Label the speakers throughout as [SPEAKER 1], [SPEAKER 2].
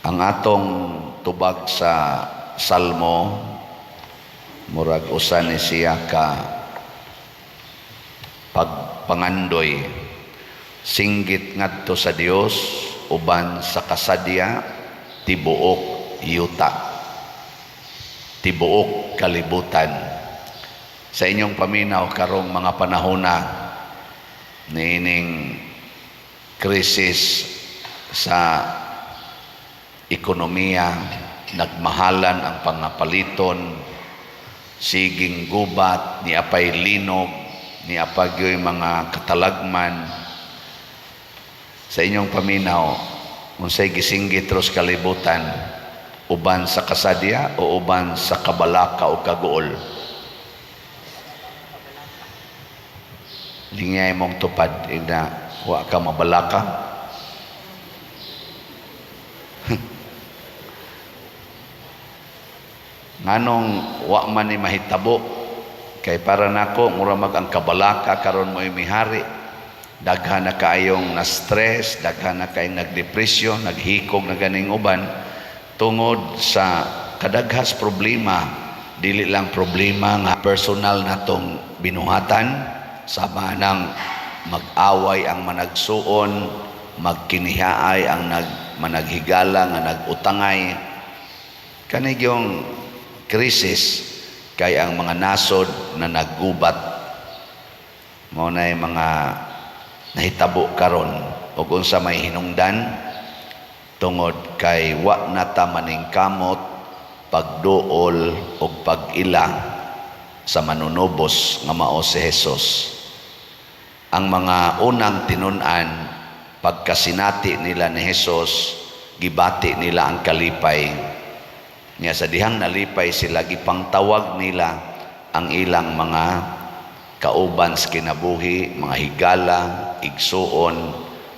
[SPEAKER 1] Ang atong tubag sa Salmo, murag usa ni siya ka pagpangandoy, singgit ngadto sa Dios uban sa kasadya tibuok yuta, tibuok kalibutan. Sa inyong paminaw, karong mga panahona niining krisis sa ekonomiya, nagmahalan ang pangapaliton, siging gubat, ni apay linog, ni apagyo'y mga katalagman. Sa inyong paminaw, unsay gisinggit ros kalibutan, uban sa kasadya o uban sa kabalaka o kaguol? Lingay mong tupad ina, wa ka mabalaka. Nganong wa man ni mahitabo? Kay para nako, mura mag ang kabalaka karon mo'y mihari. Daghan na kaayong na stress, daghan na kaayong nagdepresyon, naghikog na ganing uban tungod sa kadaghas problema. Dili lang problema nga personal natong binuhatan, sama nang mag-away ang managsuon, magkinihaay ang managhigala nga nag-utangay. Kani gyung krisis kay ang mga nasod na naggubat, mao nay mga nahitabo karon. Ug unsa may hinungdan? Tungod kay wa na ta maningkamot pagduol og pag-ila sa manunubos nga mao si Jesus. Ang mga unang tinun-an, pagkasinati nila ni Jesus, gibati nila ang kalipay. Nya sa dihang nalipay sila, gipangtawag nila ang ilang mga kauban sa kinabuhi, mga higala, igsuon.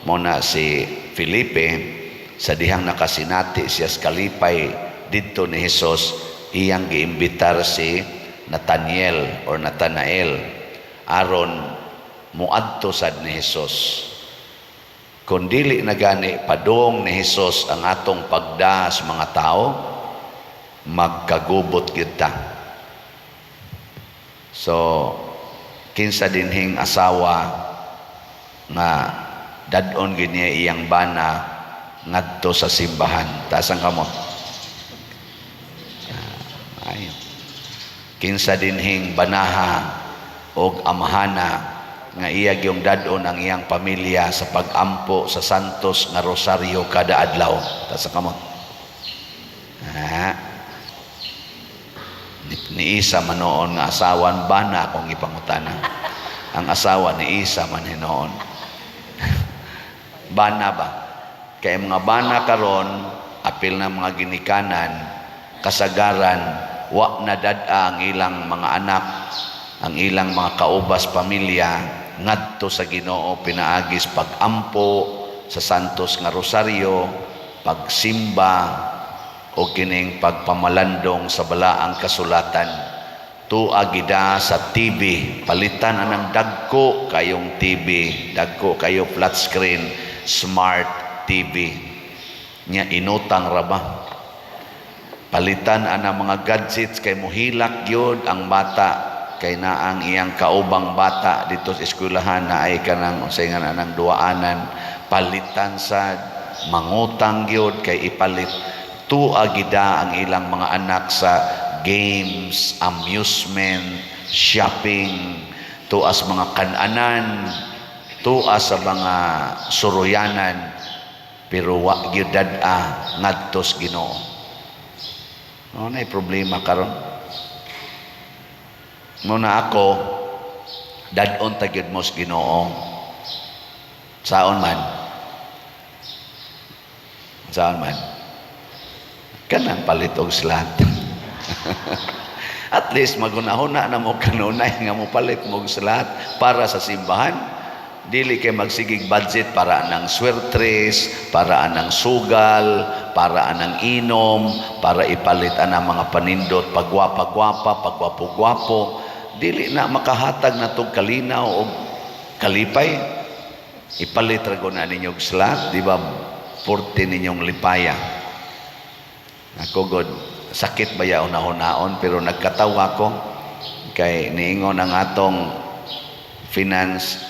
[SPEAKER 1] Mo na si Felipe, sa dihang nakasinati siya sa kalipay didto ni Jesus, iyang giimbitar si Nathaniel or Nathanael aron muadto sad ni Jesus. Kung dili na gani padung ni Jesus ang atong pagda sa mga tao, magkagubot gyud ta. So kinsa dinhing asawa nga dad-on gyud niya iyang bana ngadto sa simbahan? Taas ang kamot. Ayo. Kinsa dinhing banaha og amahana nga iya gyung dad-on ang iyang pamilya sa pag-ampo sa Santos nga Rosaryo kada adlaw? Taas ang kamot. Ni isa manoon nga asawan, bana akong gipangutana. Ang asawa ni isa man hinuon. Bana ba? Kay mga bana karon, apil na mga ginikanan, kasagaran wa na dad-a ang ilang mga anak, ang ilang mga kaubas pamilya ngadto sa Ginoo pinaagis pag-ampo sa Santos nga Rosaryo, pagsimba o kining pagpamalandong sa balaang kasulatan. Tua gida sa TV, palitan anang dagko kayong TV, dagko kayo flat screen, smart TV. Nya inutang ra ba? Palitan ana mga gadgets kay muhilak gyud ang bata kay naang iyang kaubang bata dito sa eskwelahan na ay kanang unsay nga anang duaanan. Palitan sa, mangutang gyud kay ipalit. Tua gida ang ilang mga anak sa games, amusement, shopping, tuas mga kananan, tua sa mga suruyanan, pero wa gyud dad-a ngadto sa Ginoo. Mao na problema karon. Muna ako, dad-on ta gyud mo sa Ginoo. Saon man? Saon man? Kanang palit og slat. At least magunahuna na mo kanunay nga mo palit mo og slat para sa simbahan. Dili kay magsigig budget para anang swertres, para anang sugal, para anang inom, para ipalit anang mga panindot, pagwapa-gwapa, pagwapo-gwapo. Dili na makahatag na tog kalinaw o kalipay. Ipalit ra na ninyo og slat, di ba? Porte ninyong lipaya. Ako god, sakit ba ya una-unaon, pero nagkatawa ko kay niingon ang atong finance,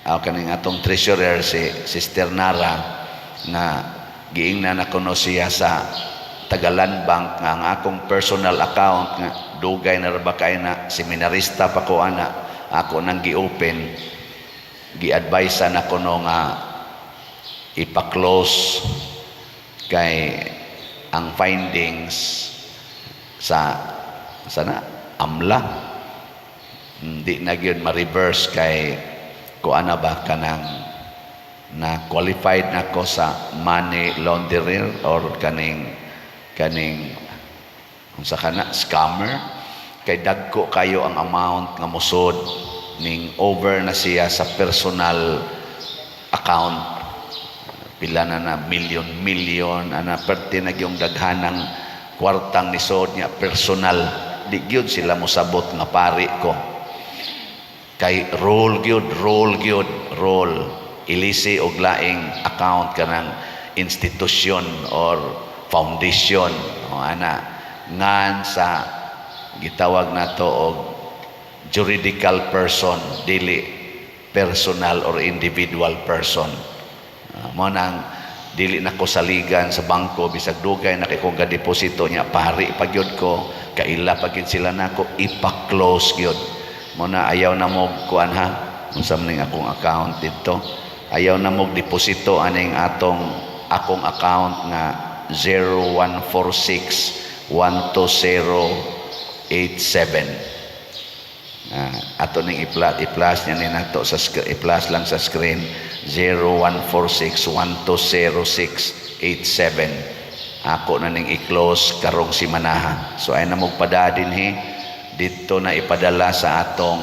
[SPEAKER 1] kaning atong treasurer, si Sister Nara, nga giingnan na kuno siya sa taga-Land Bank nga ang akong personal account nga dugay na ra ba kay na seminarista pa ko ana ako nang gi-open, gi-advise na kuno nga ipa-close kay ang findings sa sana AMLA, hindi na gyud ma-reverse kay kuana ba, kanang na qualified na ko sa money launderer or kaning unsa kana, scammer, kay dagko kayo ang amount nga musod ning over na siya sa personal account. Pila na na million million ana, perte na gyung daghanang kwartang nisod niya personal. Di gyud sila mosabot nga pari ko kay rule gyud, rule gyud, rule ilisi og laing account kanang institusyon or foundation o ana ngan sa gitawag nato og juridical person, dili personal or individual person. Mo nang dili na ko saligan sa bangko bisag dugay na kay kong deposito niya, pari pa gyud ko, kaila pa gyud sila nako. Ipa-close gyud mo na. Ayaw na mo kuan ha, unsa man ning akong account didto, ayaw na mo deposito aning atong akong account nga 0146 12087. Ato ning i-flash niya ni nato sa i-flash lang sa screen, 0146 120687. Ako na ning i-close karong simanaha. So ay na mo pada dinhi, dito na ipadala sa atong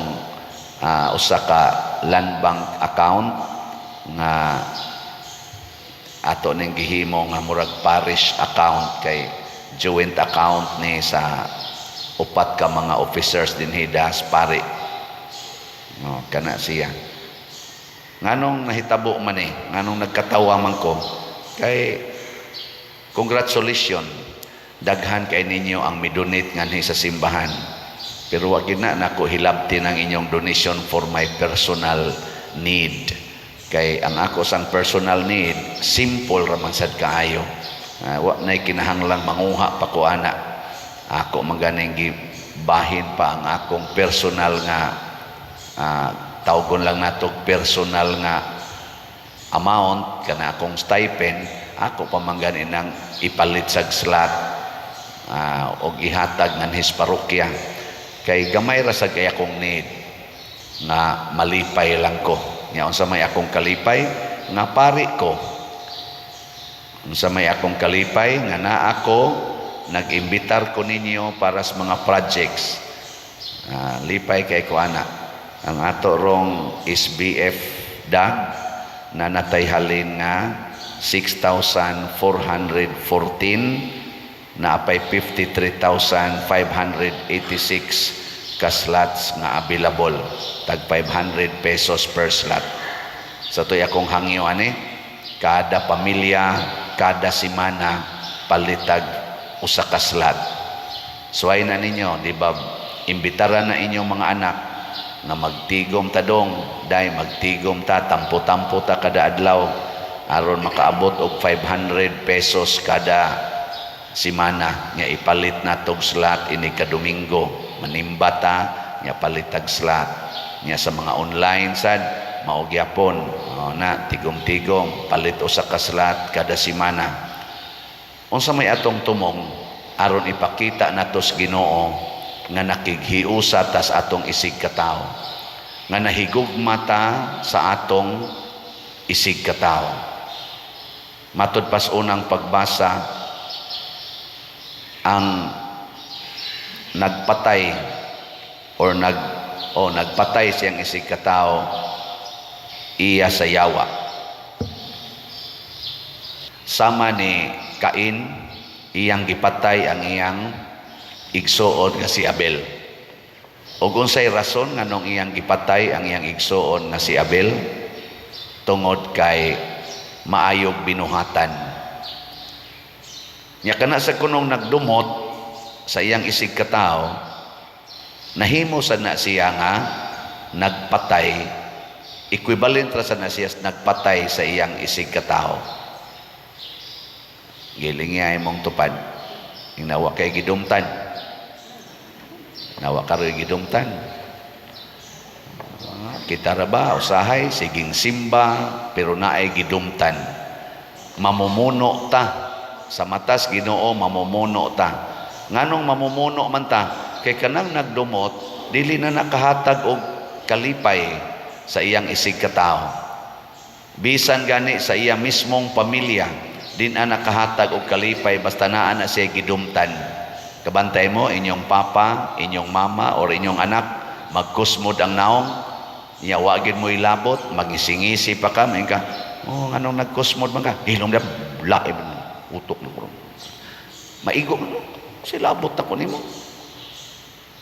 [SPEAKER 1] usa ka Land Bank account nga ato ning gihimo nga murag parish account kay joint account ni sa upat ka mga officers dinhi das pari. No, kana siya. Nganong nahitabo man eh, nganong nagkatawa man ko, kay congratulations, daghan kay ninyo ang midonate nganhi sa simbahan. Pero wag na nako hilabtin ang inyong donation for my personal need. Kay ang ako sang personal need, simple ra man sad kaayo. Wa nay kinahanglang manguha pa ko ana. Ako man ganing gibahin pa ang akong personal nga tawgon lang nato personal nga amount, kana akong stipend, ako pa man gani nang ipalit sa slot og ihatag nganhi sa parokya kay gamay ra sad kay akong need nga malipay lang ko. Nya unsa may akong kalipay nga pari ko? Unsa may akong kalipay nga naa ako, nag-imbitar ko ninyo para sa mga projects? Lipay kay ko ana. Ang ato rong SBF DAG na natay halin nga 6,414 na apay 53,586 ka slots nga available, tag ₱500 per slot. Sa to'y akong hangyo ani, kada pamilya, kada semana, palitag usa ka slot. Suway na ninyo, di ba? Imbitaran na inyong mga anak nga magtigom ta dong, day magtigom ta, tampo-tampo ta kada adlaw aron makaabot og ₱500 kada simana nga ipalit na tog slot ini ka Domingo. Manimba ta nga palitag slot nya. Sa mga online sad mao gyapon. Oh, na tigom-tigom, palit usa ka slot kada simana. Unsa may atong tumong aron ipakita nato sa Ginoo nga nakighiusa tas atong isig katawo, nga nahigugma ta sa atong isig katawo? Matud pas unang pagbasa, ang nagpatay or nagpatay siyang isig katawo iya sa yawa. Sama ni Cain, iyang gipatay ang iyang igsuon nga si Abel. Ug unsay rason nganong iyang gipatay ang iyang igsuon nga si Abel? Tungod kay maayog binuhatan. Nya kana sa kunong nagdumot sa iyang isig katawo, nahimo sad na siya nga nagpatay, equivalent ra sad na siya nagpatay sa iyang isig katawo. Giling niya imong tupad. Nawa kay gidumtan. Nawa karoy gidumtan. Kita ra ba usahay siging simba pero naay gidumtan. Mamumuno ta sa matas Ginoo, mamumuno ta. Nganong mamumuno man ta? Kay kanang nagdumot dili na nakahatag og kalipay sa iyang isig katawo. Bisan gani sa iya mismong pamilya, di na nakahatag og kalipay basta naa na siya gidumtan. Kabantay mo inyong papa, inyong mama or inyong anak, magkusmod ang naong, niya wa gyud mo ilabot, magisingisi pa ka, may ka, "Oh, nganong nagkusmod man ka?" "Hilom na, laib, utok na ko. Maigo mo, silabot ako nimo."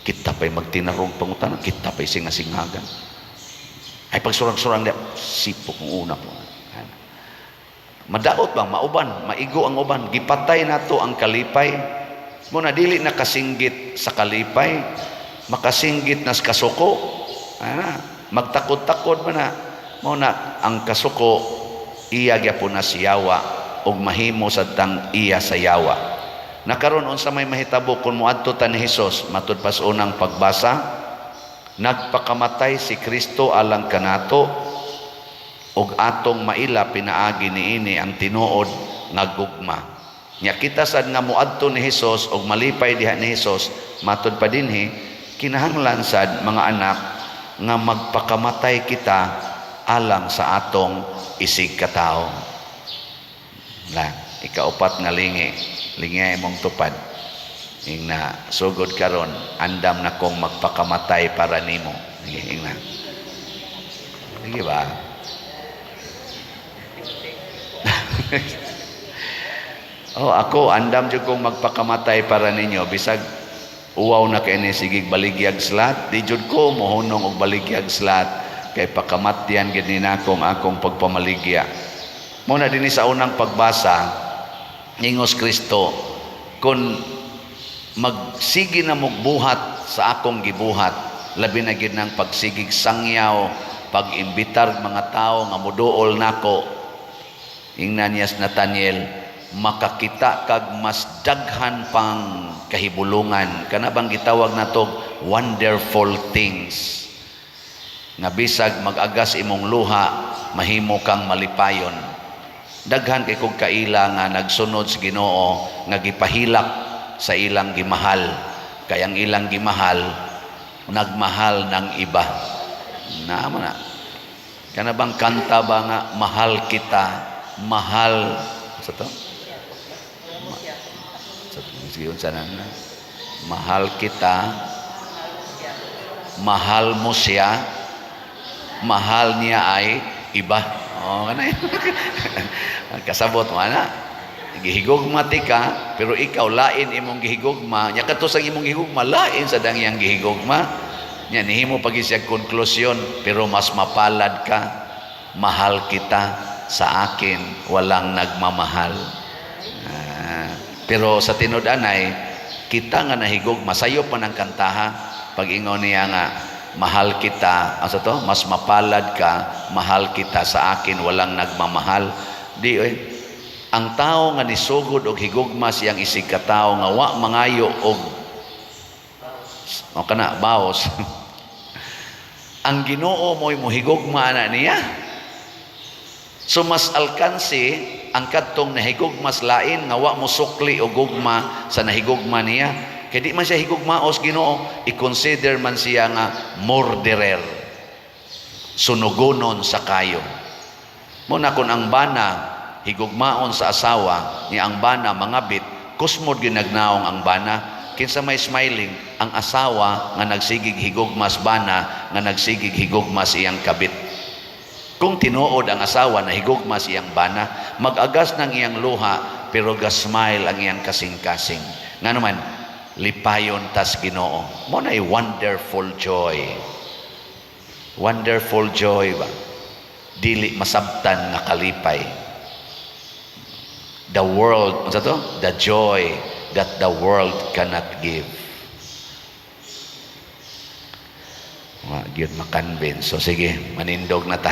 [SPEAKER 1] Kita pa'y magtinarong pangutana, kita pa'y singasingagan. Ay pagsurang-surang niya, sipok ang una po. Madaot ba, mauban, maigo ang uban, gipatay nato ang kalipay. Muna dili na kasinggit sa kalipay, makasinggit na sa kasuko. Ana, magtakod-takod man na. Mao na ang kasuko iya gyapon na siyawa ug mahimo sad tang iya sa yawa. Nakaron, unsa may mahitabo kung moadto ta ni Hesus? Matud pa sa unang pagbasa, nagpakamatay si Kristo alang kanato ug atong maila pinaagi niini ang tinuod nga gugma. Nya kita sad nga moadto ni Hesus ug malipay diha ni Hesus, matud pa dinhi, kinahanglan sad, mga anak, nga magpakamatay kita alang sa atong isig katawo. La, ikaupat nga lingi, lingi imong tupad. Ingna, "Sugod karon, andam na kong magpakamatay para nimo." Sige, ingna. Sige ba? Oh, ako andam jud kong magpakamatay para ninyo bisag uwaw na kay ni sigig baligyag slot, di jud ko mohunong og baligyag slot kay pakamatyan gid ni nako ang akong pagpamaligya. Mo na dinhi sa unang pagbasa, ingos Kristo, kung magsige na mogbuhat sa akong gibuhat, labi na gid ng pagsigig sangyaw, pag-imbitar mga tao nga moduol nako, ingnan niya sa Nathaniel, makakita kag mas daghan pang kahibulungan, kana bang gitawag nato wonderful things, nga bisag mag-agas imong luha, mahimo kang malipayon. Daghan kay kog kaila nga nagsunod sa Ginoo nga gipahilak sa ilang gimahal, kay ang ilang gimahal nagmahal ng iba. Naama na kana bang kanta ba nga "Mahal Kita, Mahal" sa to? Sige, unsa na na? "Mahal kita, mahal mo siya, mahal niya ay iba." Oh, kana yun. Kasabot mo ana. Gihigugma ti ka, pero ikaw lain imong gihigugma. Nya kadto sa imong gihigugma, lain sa dang iyang gihigugma. Nya nihimo pag siya konklusyon, "Pero mas mapalad ka, mahal kita, sa akin walang nagmamahal." Ah, pero sa tinud-anay, kita nga nahigugma, sayo pa ng kantaha, pag ingon niya nga, "Mahal kita," asa to? "Mas mapalad ka, mahal kita, sa akin walang nagmamahal." Di, oy. Ang tao nga nisugod og higugma siyang isig katawo nga wa mangayo og o kana baos. Ang Ginoo mo'y mohigugma na niya. So mas alkansi ang kadtong nahigugma sa lain nga wa mo sukli og gugma sa nahigugma niya. Kay di man siya higugmaos Ginoo, i-consider man siya nga murderer. Sunugonon sa kayo. Mo na kung ang bana higugmaon sa asawa ni ang bana mangabit, kusmod ginagnaong ang bana. Kinsa may smiling? Ang asawa nga nagsigig higugmas bana nga nagsigig higugmas iyang kabit. Kung tinuod ang asawa na higugmas iyang bana, mag-agas ng iyang luha pero ga-smile ang iyang kasing-kasing. Nga naman, lipayon tas Ginoo. Mo na wonderful joy. Wonderful joy ba? Dili masabtan nga kalipay. The world, unsa to? The joy that the world cannot give. Wa gyud makonvince. So sige, manindog na ta.